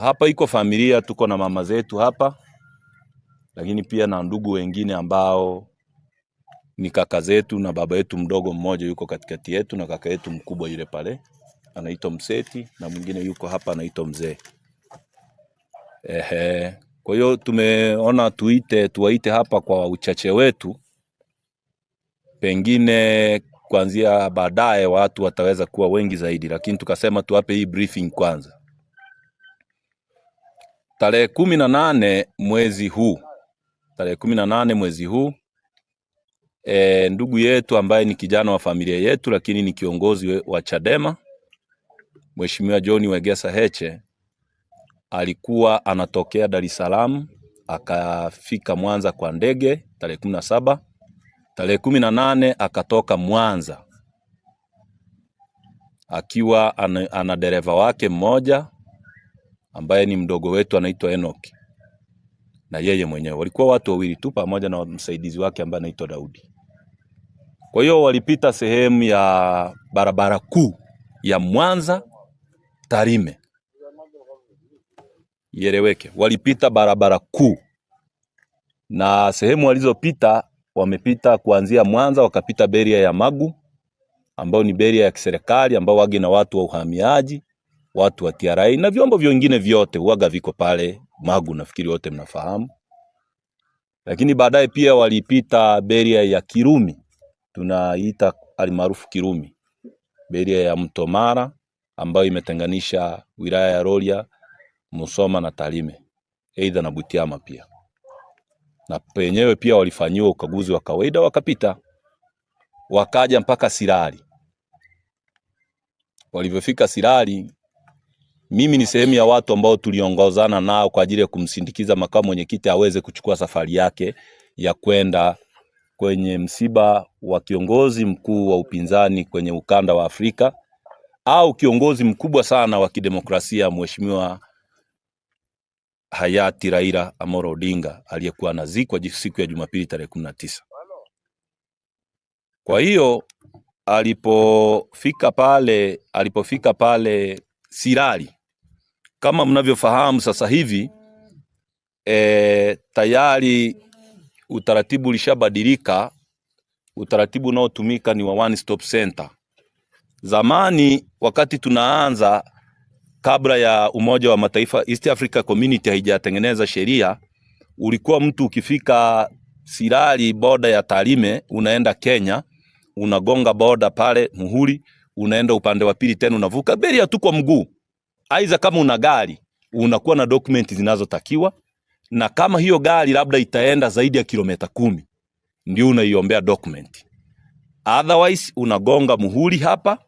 Hapa iko familia, tuko na mama zetu hapa, lakini pia na ndugu wengine ambao ni kaka zetu na baba yetu mdogo mmoja yuko katikati yetu na kaka yetu mkubwa yule pale anaitwa Mseti na mwingine yuko hapa anaitwa Mzee. Ehe, kwa hiyo tumeona tuwaite hapa kwa uchache wetu, pengine kuanzia baadaye watu wataweza kuwa wengi zaidi, lakini tukasema tuwape hii briefing kwanza. Tarehe 18 mwezi huu, tarehe 18 mwezi huu ndugu yetu ambaye ni kijana wa familia yetu lakini ni kiongozi wa Chadema Mheshimiwa John Wegesa Heche alikuwa anatokea Dar es Salaam akafika Mwanza kwa ndege tarehe 17. Tarehe 18 akatoka Mwanza akiwa ana dereva wake mmoja ambaye ni mdogo wetu anaitwa Enoch na yeye mwenyewe walikuwa watu wawili tu pamoja na msaidizi wake ambaye anaitwa Daudi. Kwa hiyo walipita sehemu ya barabara kuu ya Mwanza Tarime, ieleweke, walipita barabara kuu na sehemu walizopita wamepita kuanzia Mwanza wakapita beria ya Magu ambayo ni beria ya kiserikali ambao wage na watu wa uhamiaji, watu wa TRA na vyombo vingine vyote huaga viko pale Magu, nafikiri wote mnafahamu. Lakini baadaye pia walipita beria ya Kirumi, tunaita almaarufu Kirumi, beria ya Mto Mara ambayo imetenganisha wilaya ya Rorya, Musoma na Tarime, aidha na Butiama pia. Na penyewe pia walifanyiwa ukaguzi wa kawaida wakapita, wakaja mpaka Sirari. Walivyofika Sirari, mimi ni sehemu ya watu ambao tuliongozana nao kwa ajili ya kumsindikiza makamu mwenyekiti aweze kuchukua safari yake ya kwenda kwenye msiba wa kiongozi mkuu wa upinzani kwenye ukanda wa Afrika au kiongozi mkubwa sana wa kidemokrasia Mheshimiwa hayati Raila Amolo Odinga aliyekuwa anazikwa siku ya Jumapili tarehe 19. Kwa hiyo alipofika pale Sirari, kama mnavyofahamu sasa hivi tayari utaratibu ulishabadilika. Utaratibu unaotumika ni wa one stop center. Zamani wakati tunaanza, kabla ya Umoja wa Mataifa East Africa Community haijatengeneza sheria, ulikuwa mtu ukifika Sirari boda ya Tarime unaenda Kenya, unagonga boda pale muhuri, unaenda upande wa pili tena unavuka beria tu kwa mguu. Aidha kama una gari unakuwa na dokumenti zinazotakiwa, na kama hiyo gari labda itaenda zaidi ya kilomita 10 ndio unaiombea document. Otherwise unagonga muhuri hapa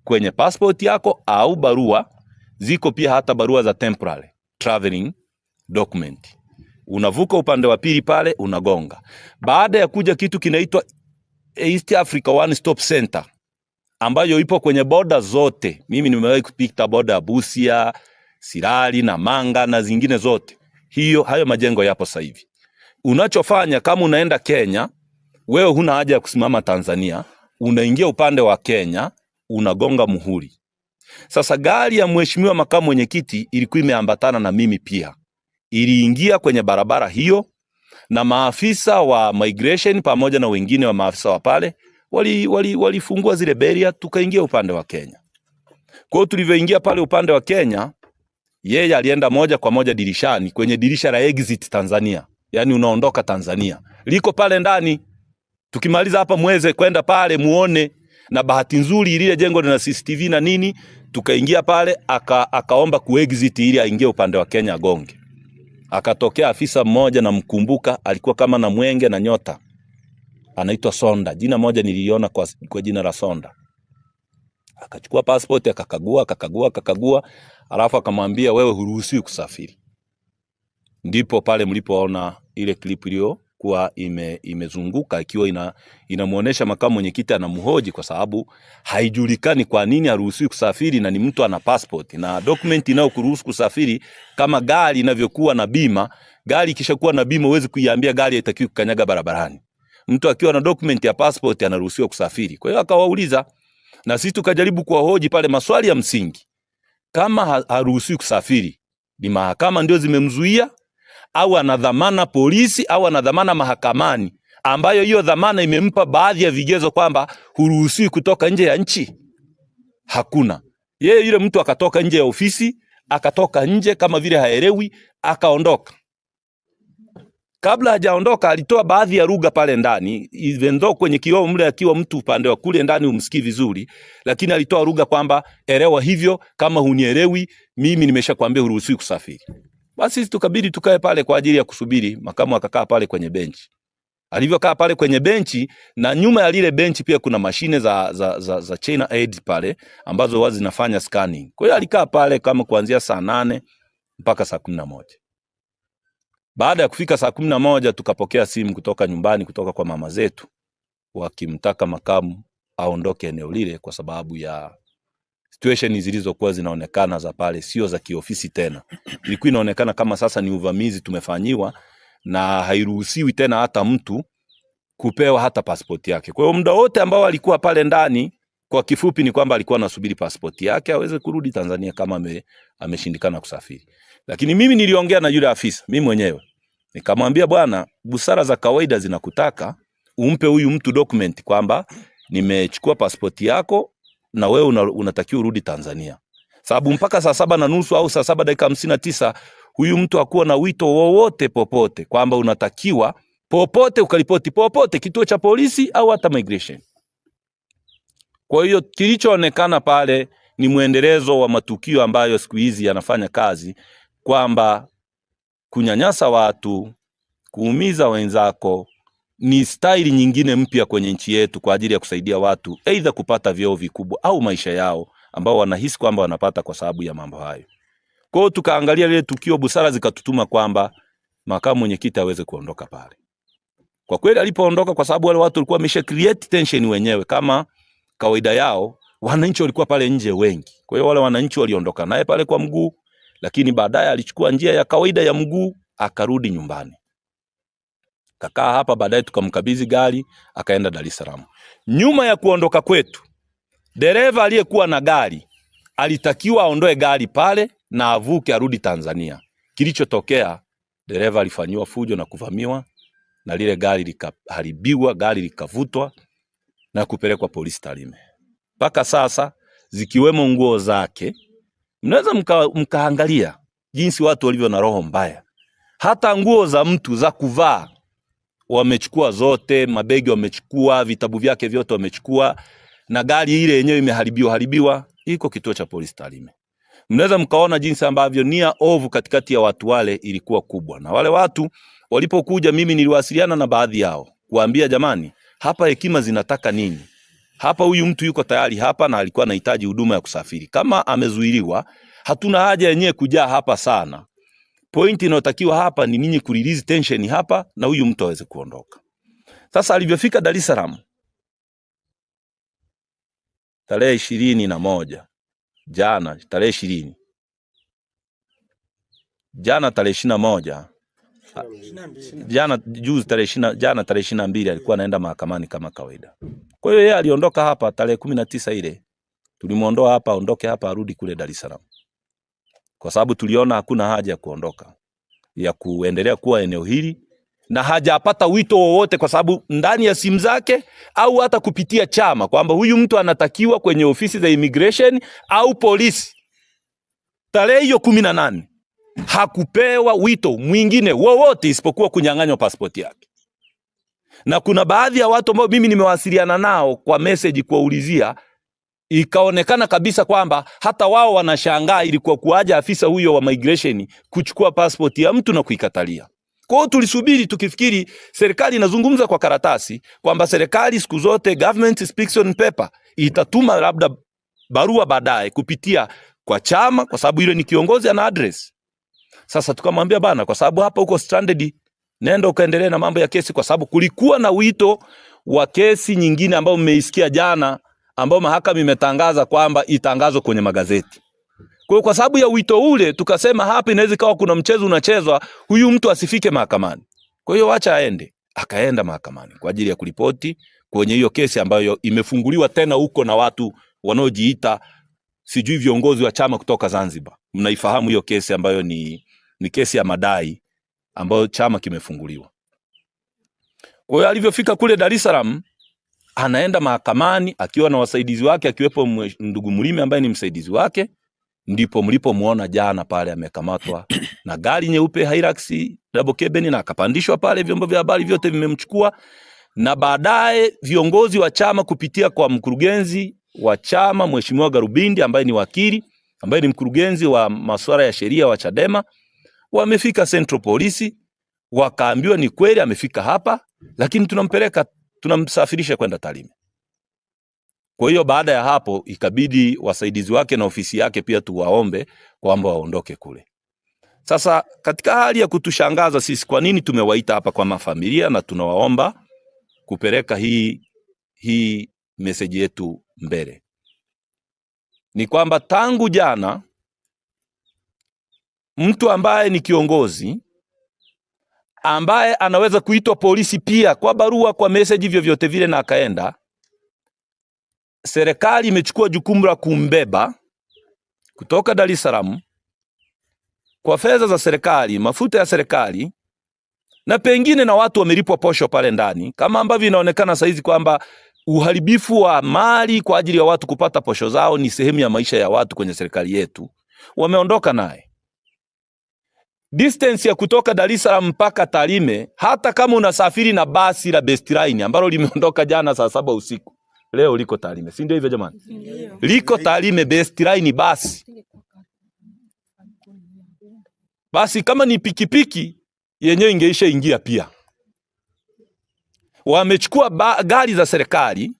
kwenye passport yako au barua. Ziko pia hata barua za temporary traveling document. Unavuka upande wa pili pale unagonga. Baada ya kuja kitu kinaitwa East Africa One Stop Center ambayo ipo kwenye boda zote. Mimi nimewahi kupita boda ya Busia, Sirari na Manga na zingine zote. Hayo majengo yapo sasa hivi. Unachofanya kama unaenda Kenya, wewe huna haja ya kusimama Tanzania, unaingia upande wa Kenya, unagonga muhuri. Sasa gari ya mheshimiwa makamu mwenyekiti ilikuwa imeambatana na mimi pia, iliingia kwenye barabara hiyo, na maafisa wa migration pamoja na wengine wa maafisa wa pale walifungua zile beria, tukaingia upande wa Kenya. Kwa hiyo tulivyoingia pale upande wa Kenya, yeye alienda moja kwa moja dirishani, kwenye dirisha la exit Tanzania, yani unaondoka Tanzania, liko pale ndani. Tukimaliza hapa muweze kwenda pale muone, na bahati nzuri lile jengo lina CCTV na nini, tukaingia pale, akaomba kuexit ili aingie upande wa Kenya agonge. Akatokea afisa mmoja, namkumbuka, alikuwa kama na mwenge na nyota, anaitwa Sonda, jina moja niliona kwa jina la Sonda. Akachukua passport akakagua, akakagua, akakagua, alafu akamwambia wewe huruhusiwi kusafiri. Ndipo pale mlipoona ile clip iliyokuwa imezunguka ikiwa inamuonesha makamu mwenyekiti anamhoji, kwa sababu haijulikani kwa nini haruhusiwi kusafiri na ni mtu ana passport na document inayokuruhusu kusafiri. Kama gari inavyokuwa na bima, gari ikishakuwa na bima huwezi kuiambia gari haitakiwi kukanyaga barabarani. Mtu akiwa na document ya passport anaruhusiwa kusafiri. Kwa hiyo akawauliza, na sisi tukajaribu kuwahoji pale maswali ya msingi, kama haruhusiwi kusafiri Ni mahakama ndio zimemzuia au ana dhamana polisi au ana dhamana mahakamani, ambayo hiyo dhamana imempa baadhi ya vigezo kwamba huruhusiwi kutoka nje ya nchi? Hakuna. Yeye yule mtu akatoka nje ya ofisi, akatoka nje kama vile haelewi, akaondoka. Kabla hajaondoka alitoa baadhi ya lugha pale ndani, even though kwenye kioo mle akiwa mtu upande wa kule ndani umsikii vizuri, lakini alitoa lugha kwamba elewa hivyo, kama hunielewi mimi nimeshakwambia huruhusiwi kusafiri. Basi sisi tukabidi tukae pale kwa ajili ya kusubiri. Makamu akakaa pale kwenye benchi. Alivyokaa pale kwenye benchi, na nyuma ya lile benchi pia kuna mashine za China Aid pale ambazo huwa zinafanya scanning. Kwa hiyo alikaa pale kama kuanzia saa 8 mpaka saa 11. Baada ya kufika saa 11 tukapokea simu kutoka nyumbani, kutoka kwa mama zetu wakimtaka makamu aondoke eneo lile kwa sababu ya situation zilizokuwa zinaonekana za pale sio za kiofisi tena. Ilikuwa inaonekana kama sasa ni uvamizi tumefanyiwa na hairuhusiwi tena hata mtu kupewa hata pasipoti yake. Kwa hiyo muda wote ambao alikuwa pale ndani, kwa kifupi ni kwamba alikuwa anasubiri pasipoti yake aweze kurudi Tanzania kama ameshindikana kusafiri. Lakini mimi niliongea na yule afisa mimi mwenyewe nikamwambia, bwana, busara za kawaida zinakutaka umpe huyu mtu document kwamba nimechukua pasipoti yako na wewe unatakiwa urudi Tanzania, sababu mpaka saa 7:30 au saa 7:59 huyu mtu hakuwa na wito wowote popote kwamba unatakiwa popote ukaripoti popote kituo cha polisi au hata migration. Kwa hiyo kilichoonekana pale ni mwendelezo wa matukio ambayo siku hizi yanafanya kazi kwamba kunyanyasa watu, kuumiza wenzako ni staili nyingine mpya kwenye nchi yetu kwa ajili ya kusaidia watu aidha kupata vyeo vikubwa au maisha yao ambao wanahisi kwamba wanapata kwa sababu ya mambo hayo. Kwa hiyo tukaangalia lile tukio, busara zikatutuma kwamba makamu mwenyekiti aweze kuondoka pale. Kwa kweli alipoondoka, kwa sababu wale watu walikuwa wamesha create tension wenyewe kama kawaida yao, wananchi walikuwa pale nje wengi. Kwa hiyo wale wananchi waliondoka naye pale kwa mguu, lakini baadaye alichukua njia ya kawaida ya mguu akarudi nyumbani. Kakaa hapa, baadaye tukamkabidhi gari akaenda Dar es Salaam. Nyuma ya kuondoka kwetu, dereva aliyekuwa na gari alitakiwa aondoe gari pale na avuke arudi Tanzania. Kilichotokea, dereva alifanyiwa fujo na kuvamiwa na lile gari likaharibiwa, gari likavutwa na kupelekwa polisi Tarime. Mpaka sasa zikiwemo nguo zake, mnaweza mkaangalia jinsi watu walivyo na roho mbaya. Hata nguo za mtu za kuvaa wamechukua zote, mabegi wamechukua, vitabu vyake vyote wamechukua, na gari ile yenyewe imeharibiwa haribiwa, iko kituo cha polisi Tarime. Mnaweza mkaona jinsi ambavyo nia ovu katikati ya watu wale ilikuwa kubwa, na wale watu walipokuja, mimi niliwasiliana na baadhi yao kuambia, jamani, hapa hekima zinataka nini? Hapa huyu mtu yuko tayari hapa na alikuwa anahitaji huduma ya kusafiri. Kama amezuiliwa, hatuna haja yenyewe kujaa hapa sana. Point inayotakiwa hapa ni ninyi kurelease tension hapa na huyu mtu aweze kuondoka. Sasa alivyofika Dar es Salaam tarehe 21, jana tarehe 20, jana tarehe 21, jana juzi tarehe 20, jana tarehe 22 alikuwa anaenda mahakamani kama kawaida. Kwa hiyo yeye aliondoka hapa tarehe 19 ile tulimuondoa hapa, aondoke hapa arudi kule Dar es Salaam, kwa sababu tuliona hakuna haja ya kuondoka, ya kuendelea kuwa eneo hili, na hajapata wito wowote, kwa sababu ndani ya simu zake au hata kupitia chama kwamba huyu mtu anatakiwa kwenye ofisi za immigration au polisi tarehe hiyo 18 hakupewa wito mwingine wowote isipokuwa kunyang'anywa pasipoti yake. Na kuna baadhi ya watu ambao mimi nimewasiliana nao kwa message kuwaulizia, ikaonekana kabisa kwamba hata wao wanashangaa ilikuwa kuaja afisa huyo wa migration kuchukua passport ya mtu na kuikatalia. Kwa hiyo tulisubiri tukifikiri serikali inazungumza kwa karatasi kwamba serikali siku zote government speaks on paper, itatuma labda barua baadaye kupitia kwa chama, kwa sababu yule ni kiongozi ana address. Sasa tukamwambia bana, kwa sababu hapa uko stranded, nenda ukaendelee na mambo ya kesi, kwa sababu kulikuwa na wito wa kesi nyingine ambayo mmeisikia jana, ambayo mahakama imetangaza kwamba itangazwe kwenye magazeti. Kwa hiyo kwa sababu ya wito ule tukasema hapa inaweza ikawa kuna mchezo unachezwa, huyu mtu asifike mahakamani. Kwa hiyo acha aende. Akaenda mahakamani kwa ajili ya kuripoti kwenye hiyo kesi ambayo imefunguliwa tena huko na watu wanaojiita sijui viongozi wa chama kutoka Zanzibar. Mnaifahamu hiyo kesi ambayo ni kesi ya madai ambayo chama kimefunguliwa. Kwa hiyo alivyofika kule Dar es Salaam, anaenda mahakamani akiwa na wasaidizi wake, akiwepo ndugu Mlime ambaye ni msaidizi wake. Ndipo mlipomuona jana pale amekamatwa na gari nyeupe Hilux double cabin na akapandishwa pale, vyombo vya habari vyote vimemchukua, na baadaye viongozi wa chama kupitia kwa mkurugenzi wa chama Mheshimiwa Garubindi ambaye ni wakili, ambaye ni mkurugenzi wa masuala ya sheria wa Chadema, wamefika Central Polisi, wakaambiwa ni kweli amefika hapa, lakini tunampeleka, tunamsafirisha kwenda Tarime. Kwa hiyo baada ya hapo ikabidi wasaidizi wake na ofisi yake pia tuwaombe kwamba waondoke kule. Sasa katika hali ya kutushangaza sisi, kwa nini tumewaita hapa kwa mafamilia na tunawaomba kupeleka hii meseji yetu mbele, ni kwamba tangu jana mtu ambaye ni kiongozi ambaye anaweza kuitwa polisi pia kwa barua, kwa meseji, vyovyote vile na akaenda, serikali imechukua jukumu la kumbeba kutoka Dar es Salaam kwa fedha za serikali, mafuta ya serikali, na pengine na watu wamelipwa posho pale ndani, kama ambavyo inaonekana saizi kwamba uharibifu wa mali kwa ajili ya watu kupata posho zao ni sehemu ya maisha ya watu kwenye serikali yetu. Wameondoka naye. Distance ya kutoka Dar es Salaam mpaka Tarime, hata kama unasafiri na basi la Best Line ambalo limeondoka jana saa 7 usiku, leo liko Tarime, si ndio hivyo jamani? Liko Tarime Best Line basi. Basi kama ni pikipiki yenyewe ingeisha ingia pia. Wamechukua gari za serikali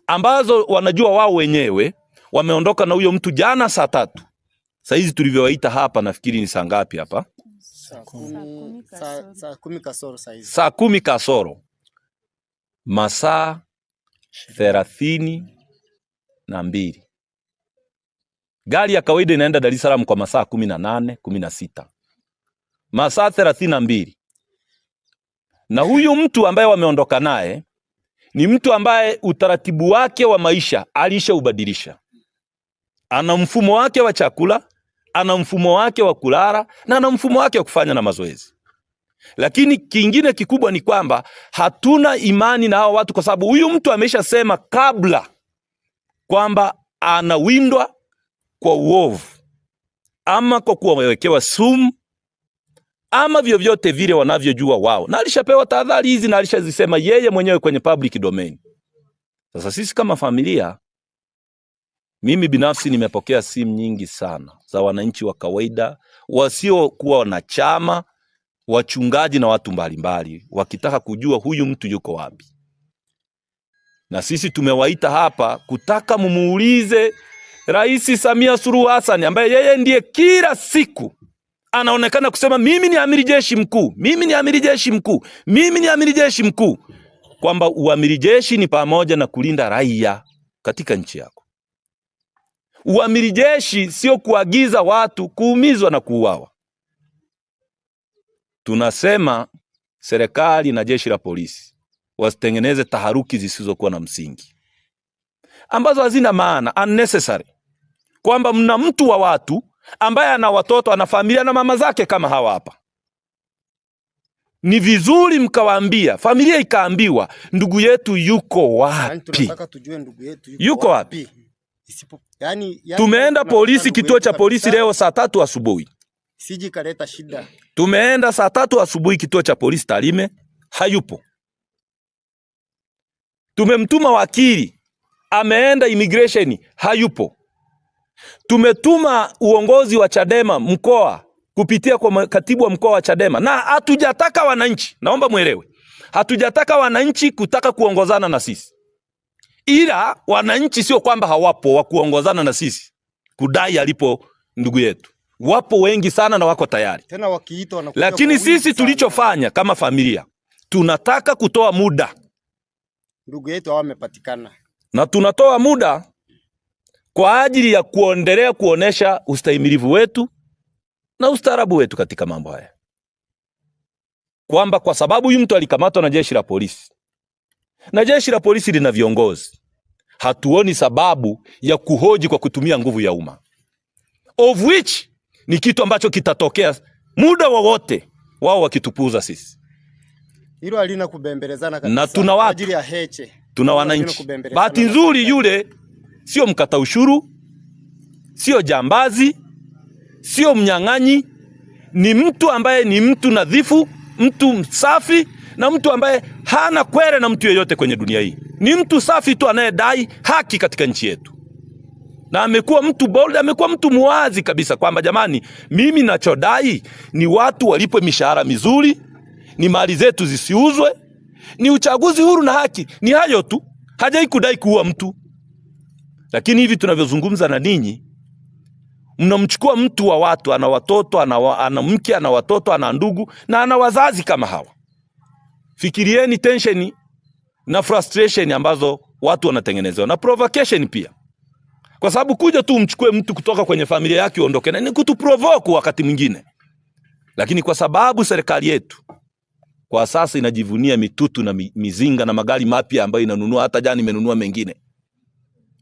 ambazo wanajua wao wenyewe, wameondoka na huyo mtu jana saa 3. Saa hizi tulivyowaita hapa nafikiri ni saa ngapi hapa? Saa 10 kasoro saa hizi. Saa 10 kasoro. Masaa 32. Gari ya kawaida inaenda Dar es Salaam kwa masaa 18, 16. Masaa 32. Na huyu mtu ambaye wameondoka naye ni mtu ambaye utaratibu wake wa maisha alishaubadilisha. Ana mfumo wake wa chakula, ana mfumo wake wa kulala na ana mfumo wake wa kufanya na mazoezi. Lakini kingine kikubwa ni kwamba hatuna imani na hao watu, kwa sababu huyu mtu ameshasema kabla kwamba anawindwa kwa uovu ama kwa kuwekewa sumu ama vyovyote vile wanavyojua wao, na alishapewa tahadhari hizi na alishazisema yeye mwenyewe kwenye public domain. Sasa sisi kama familia, mimi binafsi nimepokea simu nyingi sana za wananchi wa kawaida wasiokuwa na chama, wachungaji na watu mbalimbali wakitaka kujua huyu mtu yuko wapi. Na sisi tumewaita hapa kutaka mumuulize Rais Samia Suluhu Hassan, ambaye yeye ndiye kila siku anaonekana kusema mimi ni amiri jeshi mkuu, mimi ni amiri jeshi mkuu, mimi ni amiri jeshi mkuu, kwamba uamiri jeshi ni pamoja na kulinda raia katika nchi yako. Uamiri jeshi sio kuagiza watu kuumizwa na kuuawa. Tunasema serikali na jeshi la polisi wasitengeneze taharuki zisizokuwa na msingi, ambazo hazina maana, unnecessary, kwamba mna mtu wa watu ambaye ana watoto, ana familia na mama zake kama hawa hapa. Ni vizuri mkawaambia, familia ikaambiwa ndugu yetu yuko wapi? Tunataka tujue ndugu yetu yuko wapi. Yani tumeenda polisi, kituo cha polisi leo saa 3 asubuhi. Siji kaleta shida. Tumeenda saa 3 asubuhi kituo cha polisi Tarime, hayupo. Tumemtuma wakili, ameenda immigration, hayupo. Tumetuma uongozi wa Chadema mkoa kupitia kwa katibu wa mkoa wa Chadema, na hatujataka wananchi, naomba muelewe, hatujataka wananchi kutaka kuongozana na sisi, ila wananchi sio kwamba hawapo wa kuongozana na sisi kudai alipo ndugu yetu, wapo wengi sana na wako tayari tena, wakiitwa wanakuja. Lakini sisi tulichofanya kama familia, tunataka kutoa muda ndugu yetu amepatikana, na tunatoa muda kwa ajili ya kuendelea kuonesha ustahimilivu wetu na ustaarabu wetu katika mambo haya, kwamba kwa sababu huyu mtu alikamatwa na jeshi la polisi, na jeshi la polisi lina viongozi, Hatuoni sababu ya kuhoji kwa kutumia nguvu ya umma, of which ni kitu ambacho kitatokea muda wowote wao wakitupuuza sisi. Hilo halina kubembelezana kabisa. Na tuna Kwa watu, ajili ya Heche. tuna Hilo halina wananchi. kubembelezana Bahati na nzuri, serikali. yule sio mkata ushuru, sio jambazi, sio mnyang'anyi, ni mtu ambaye ni mtu nadhifu, mtu msafi na mtu ambaye hana kwere na mtu yeyote kwenye dunia hii. Ni mtu safi tu anayedai haki katika nchi yetu, na amekuwa mtu bold, amekuwa mtu muwazi kabisa kwamba jamani, mimi nachodai ni watu walipwe mishahara mizuri, ni mali zetu zisiuzwe, ni uchaguzi huru na haki. Ni hayo tu, hajai kudai kuua mtu. Lakini hivi tunavyozungumza na ninyi, mnamchukua mtu wa watu, ana watoto, ana mke, ana watoto, ana ndugu na ana wazazi kama hawa. Fikirieni tension na frustration ambazo watu wanatengenezewa na provocation pia, kwa sababu kuja tu umchukue mtu kutoka kwenye familia yake uondoke na ni kutuprovoke wakati mwingine. Lakini kwa sababu serikali yetu kwa sasa inajivunia mitutu na mizinga na magari mapya ambayo inanunua, hata jana imenunua mengine,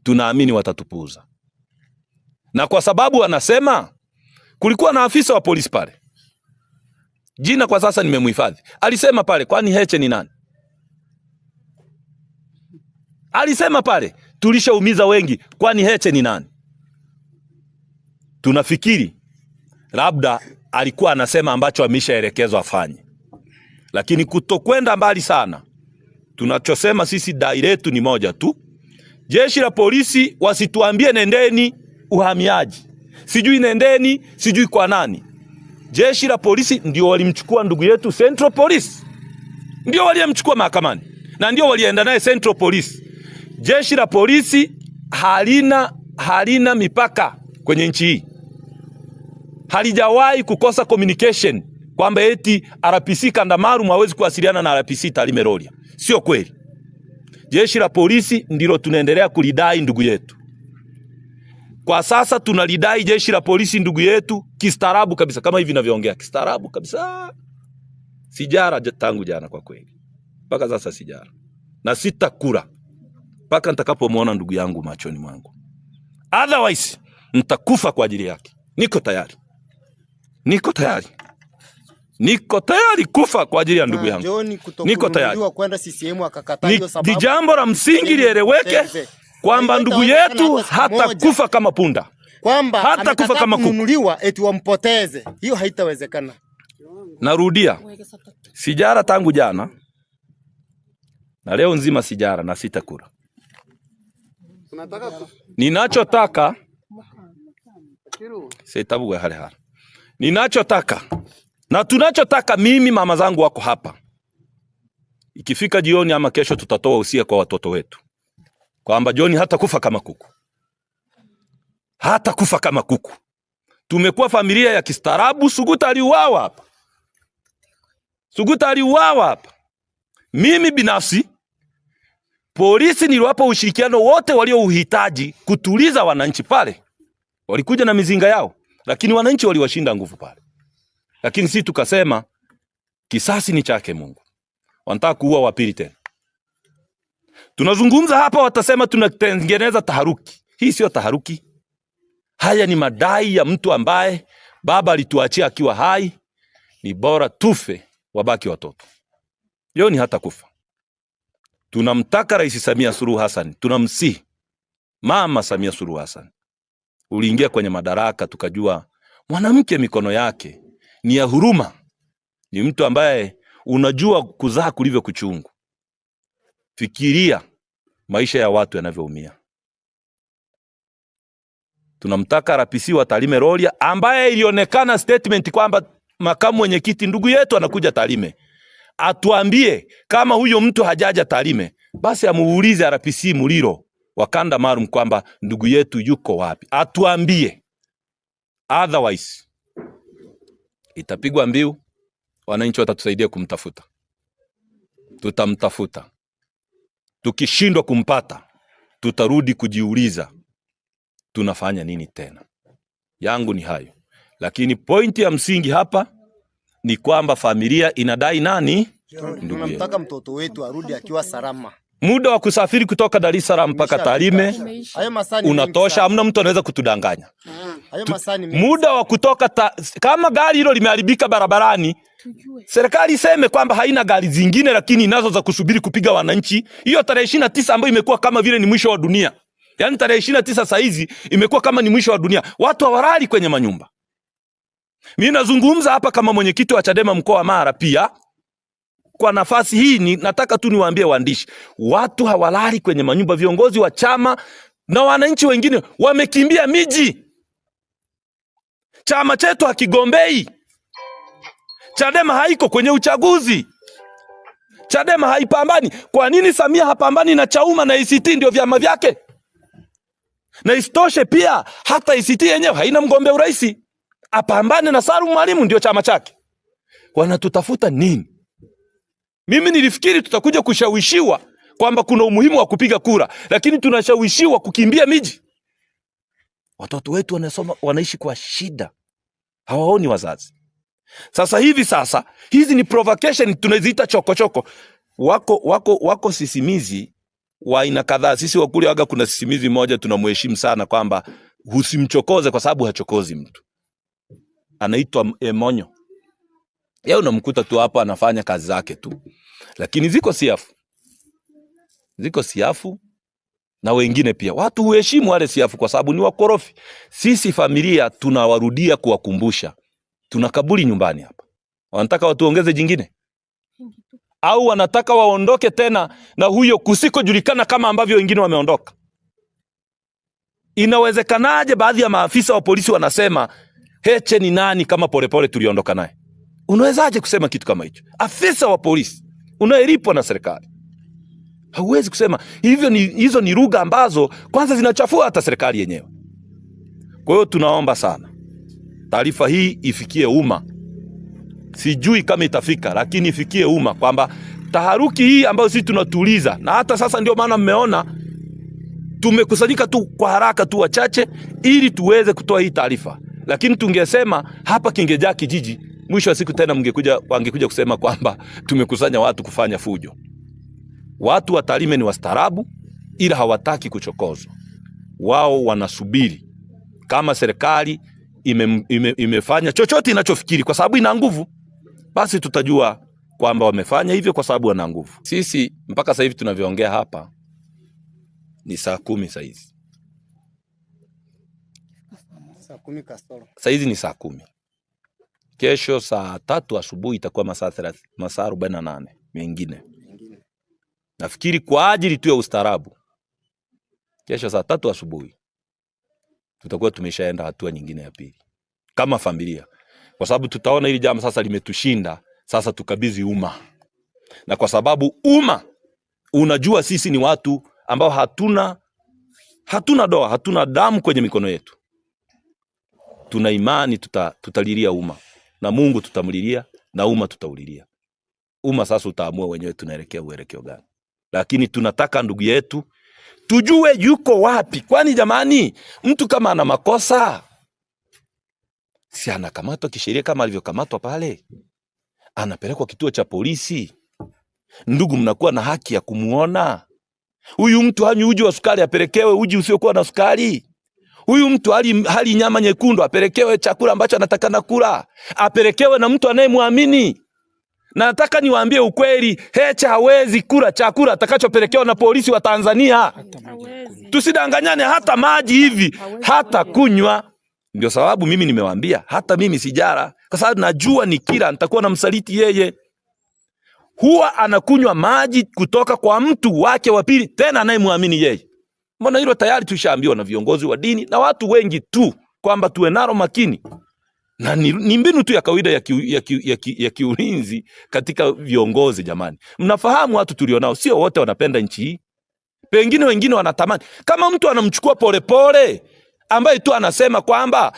tunaamini watatupuuza. Na kwa sababu wanasema kulikuwa na afisa wa polisi pale, jina kwa sasa nimemhifadhi, alisema pale, kwani Heche ni nani? Alisema pale tulishaumiza wengi, kwani Heche ni nani? Tunafikiri labda alikuwa anasema ambacho ameshaelekezwa afanye, lakini kutokwenda mbali sana, tunachosema sisi dai letu ni moja tu, jeshi la polisi wasituambie nendeni uhamiaji, sijui nendeni sijui kwa nani. Jeshi la polisi ndio walimchukua ndugu yetu Central Police, ndio waliyemchukua mahakamani na ndio walienda naye Central Police. Jeshi la polisi halina mipaka kwenye nchi hii, halijawahi kukosa communication kwamba eti RPC kanda maalum hawezi kuwasiliana na RPC Tarime Rorya. Sio kweli. Jeshi la polisi ndilo tunaendelea kulidai ndugu yetu. Kwa sasa tunalidai jeshi la polisi ndugu yetu kistaarabu kabisa, kama hivi ninavyoongea, kistaarabu kabisa. Sijara tangu jana kwa kweli, mpaka sasa sijara na sitakula mpaka nitakapomwona ndugu yangu machoni mwangu, otherwise nitakufa kwa ajili yake. Niko tayari, niko tayari, niko tayari kufa kwa ajili ya ndugu Na yangu, John niko tayari. kutokununuliwa kwenda CCM akakataa Ni hiyo sababu jambo la msingi CCM lieleweke ipoteze. kwamba ndugu yetu Haitawezekana hata siku moja hatakufa kama punda, kwamba hatakufa amekataa kama kuku. kununuliwa eti wampoteze, hiyo haitawezekana. Narudia, sijara tangu jana na leo nzima sijara na sitakula. Ninachotaka sitabu hale hale. Ninachotaka na tunachotaka, mimi mama zangu wako hapa, ikifika jioni ama kesho tutatoa usia kwa watoto wetu kwamba John hatakufa kama kuku, hatakufa kama kuku. Tumekuwa familia ya kistaarabu. Suguta aliuawa hapa, Suguta aliuawa hapa. Mimi binafsi polisi niliwapa ushirikiano wote waliouhitaji kutuliza wananchi pale. Walikuja na mizinga yao, lakini wananchi waliwashinda nguvu pale. Lakini sisi tukasema kisasi ni chake Mungu, wanataka kuua wa pili tena. Tunazungumza hapa, watasema tunatengeneza taharuki. Hii sio taharuki, haya ni madai ya mtu ambaye baba alituachia akiwa hai. Ni bora tufe, wabaki watoto. Yoni hata kufa. Tunamtaka Rais Samia Suluhu Hassan, tunamsihi Mama Samia Suluhu Hassan, uliingia kwenye madaraka tukajua mwanamke mikono yake ni ya huruma, ni mtu ambaye unajua kuzaa kulivyo kuchungu. Fikiria maisha ya watu yanavyoumia. Tunamtaka RPC wa Tarime Rorya, ambaye ilionekana statement kwamba makamu mwenyekiti ndugu yetu anakuja Tarime, atuambie kama huyo mtu hajaja Tarime, basi amuulize RPC Muliro wa kanda maalum kwamba ndugu yetu yuko wapi, atuambie. Otherwise itapigwa mbiu, wananchi watatusaidia kumtafuta, tutamtafuta. Tukishindwa kumpata, tutarudi kujiuliza tunafanya nini tena. Yangu ni hayo, lakini pointi ya msingi hapa ni kwamba familia inadai nani? Ndugu yetu. Tunamtaka mtoto wetu arudi akiwa salama. Muda wa kusafiri kutoka Dar es Salaam mpaka Tarime unatosha, hamna mtu anaweza kutudanganya. Muda wa kutoka kama gari hilo limeharibika barabarani, serikali iseme kwamba haina gari zingine, lakini inazo za kusubiri kupiga wananchi. Hiyo tarehe 29 ambayo imekuwa kama vile ni mwisho wa dunia, yaani tarehe 29 saa hizi imekuwa kama ni mwisho wa dunia, watu hawalali kwenye manyumba. Mimi nazungumza hapa kama mwenyekiti wa Chadema mkoa wa Mara pia kwa nafasi hii nataka tu niwaambie waandishi, watu hawalali kwenye manyumba. Viongozi wa chama na wananchi wengine wamekimbia miji. Chama chetu hakigombei. Chadema haiko kwenye uchaguzi. Chadema haipambani. Kwa nini Samia hapambani na Chauma na ACT ndio vyama vyake? Na isitoshe pia hata ACT yenyewe haina mgombea urais. Apambane na Salum Mwalimu ndio chama chake. Wanatutafuta nini? Mimi nilifikiri tutakuja kushawishiwa kwamba kuna umuhimu wa kupiga kura, lakini tunashawishiwa kukimbia miji. Watoto wetu wanasoma, wanaishi kwa shida, hawaoni wazazi. Sasa hivi sasa hizi ni provocation, tunaziita chokochoko. Wako sisimizi wa aina kadhaa. Sisi Wakurya waga kuna sisimizi moja tunamheshimu sana, kwamba usimchokoze kwa sababu hachokozi mtu, anaitwa Emonyo. Yeye unamkuta tu hapo anafanya kazi zake tu, lakini ziko siafu, ziko siafu na wengine pia. Watu huheshimu wale siafu kwa sababu ni wakorofi. Sisi familia tunawarudia kuwakumbusha, tuna kaburi nyumbani hapa. Wanataka watuongeze jingine au wanataka waondoke tena na huyo kusikojulikana kama ambavyo wengine wameondoka? Inawezekanaje baadhi ya maafisa wa polisi wanasema Heche ni nani kama Polepole tuliondoka naye? Unawezaje kusema kitu kama hicho? Afisa wa polisi unayelipwa na serikali, hauwezi kusema hivyo. Hizo ni lugha ambazo kwanza zinachafua hata serikali yenyewe. Kwa hiyo tunaomba sana taarifa hii ifikie umma. Sijui kama itafika, lakini ifikie umma kwamba taharuki hii ambayo sisi tunatuliza, na hata sasa ndio maana mmeona tumekusanyika tu kwa haraka tu wachache ili tuweze kutoa hii taarifa, lakini tungesema hapa kingejaa kijiji, mwisho wa siku tena wangekuja kusema kwamba tumekusanya watu kufanya fujo. Watu wa Tarime ni wastaarabu, ila hawataki kuchokozwa. Wao wanasubiri kama serikali imefanya chochote inachofikiri, kwa sababu ina nguvu, basi tutajua kwamba wamefanya hivyo kwa sababu wana nguvu. Sisi mpaka sasa hivi tunavyoongea hapa ni 10:00 saa hizi. 10:00 kasoro. Saa hizi ni 10:00. Kesho 3:00 asubuhi itakuwa masaa 48 mengine. Nafikiri kwa ajili tu ya ustaarabu, kesho 3:00 asubuhi tutakuwa tumeshaenda hatua nyingine ya pili kama familia, kwa sababu tutaona hili jambo sasa limetushinda. Sasa tukabidhi umma, na kwa sababu umma unajua sisi ni watu ambao hatuna doa, hatuna damu kwenye mikono yetu. Tuna imani tutalilia umma, na Mungu tutamlilia, na umma tutaulilia. Umma sasa utaamua wenyewe tunaelekea uelekeo gani, lakini tunataka ndugu yetu tujue yuko wapi. Kwani jamani, mtu kama ana makosa si anakamatwa kisheria kama alivyokamatwa pale, anapelekwa kituo cha polisi. Ndugu, mnakuwa na haki ya kumuona huyu mtu. Hanywi uji wa sukari, apelekewe uji usiokuwa na sukari. Huyu mtu hali nyama nyekundu, apelekewe chakula ambacho anatakana kula, apelekewe na mtu anayemwamini. Na nataka niwaambie ukweli, Heche hawezi kula chakula atakachopelekewa na polisi wa Tanzania. Tusidanganyane, hata maji hivi hata kunywa. Ndio sababu mimi nimewaambia, hata mimi sijara, kwa sababu najua nikila nitakuwa namsaliti yeye. Huwa anakunywa maji kutoka kwa mtu wake wa pili, tena anayemwamini yeye. Mbona hilo tayari tushaambiwa na viongozi wa dini na watu wengi tu kwamba tuwe nalo makini, na ni mbinu tu ya kawaida ya kiulinzi katika viongozi. Jamani, mnafahamu watu tulionao sio wote wanapenda nchi hii, pengine wengine wanatamani. Kama mtu anamchukua Polepole ambaye tu anasema kwamba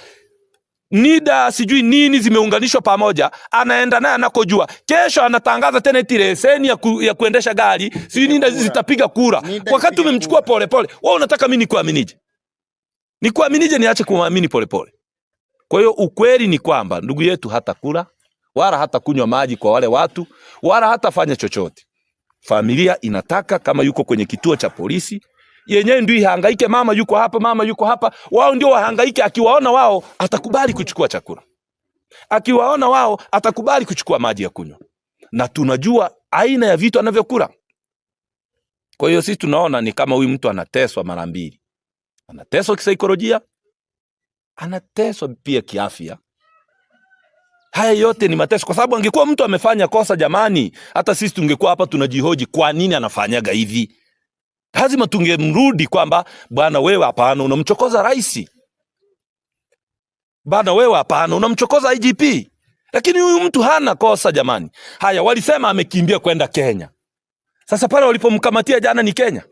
NIDA sijui nini zimeunganishwa pamoja, anaenda naye anakojua. Kesho anatangaza tena eti leseni ya kuendesha gari sijui NIDA zitapiga kura, wakati umemchukua Polepole. Wewe unataka mimi nikuaminije? Nikuaminije niache kumwamini Polepole? Kwa hiyo ukweli ni kwamba ndugu yetu hata kula wala hata kunywa maji kwa wale watu wala hatafanya chochote. Familia inataka kama yuko kwenye kituo cha polisi yenyewe ndio ihangaike, mama yuko hapa, mama yuko hapa, wao ndio wahangaike. Akiwaona wao atakubali kuchukua chakula, akiwaona wao atakubali kuchukua maji ya kunywa, na tunajua aina ya vitu anavyokula. Kwa hiyo sisi tunaona ni kama huyu mtu anateswa mara mbili, anateswa kisaikolojia, anateswa pia kiafya. Haya yote ni mateso, kwa sababu angekuwa mtu amefanya kosa, jamani, hata sisi tungekuwa hapa tunajihoji kwa nini anafanyaga hivi. Lazima tungemrudi kwamba bwana wewe, hapana, unamchokoza rais. Bwana wewe, hapana, unamchokoza IGP. Lakini huyu mtu hana kosa jamani. Haya, walisema amekimbia kwenda Kenya. Sasa pale walipomkamatia jana ni Kenya,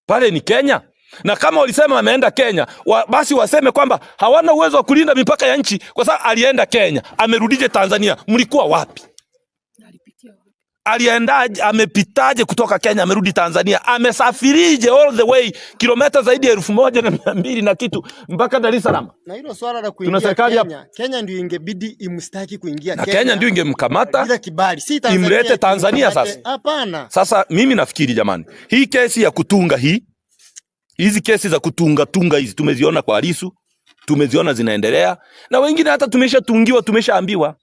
pale ni Kenya. Na kama walisema ameenda Kenya, basi waseme kwamba hawana uwezo wa kulinda mipaka ya nchi, kwa sababu alienda Kenya, amerudije Tanzania? Mlikuwa wapi? Aliendaje? Amepitaje kutoka Kenya amerudi Tanzania? Amesafirije all the way kilomita zaidi ya 1200 na kitu mpaka Dar es Salaam? Na hilo swala la Tuna kuingia serikali hapa. Kenya, Kenya ndio ingebidi imstaki kuingia Na Kenya ndio ingemkamata bila kibali, si Tanzania imlete Tanzania imkamate. sasa. Hapana. Sasa mimi nafikiri jamani, hii kesi ya kutunga hii, hizi kesi za kutunga tunga hizi tumeziona kwa Lissu, tumeziona zinaendelea, na wengine hata tumeshatungiwa, tumeshaambiwa.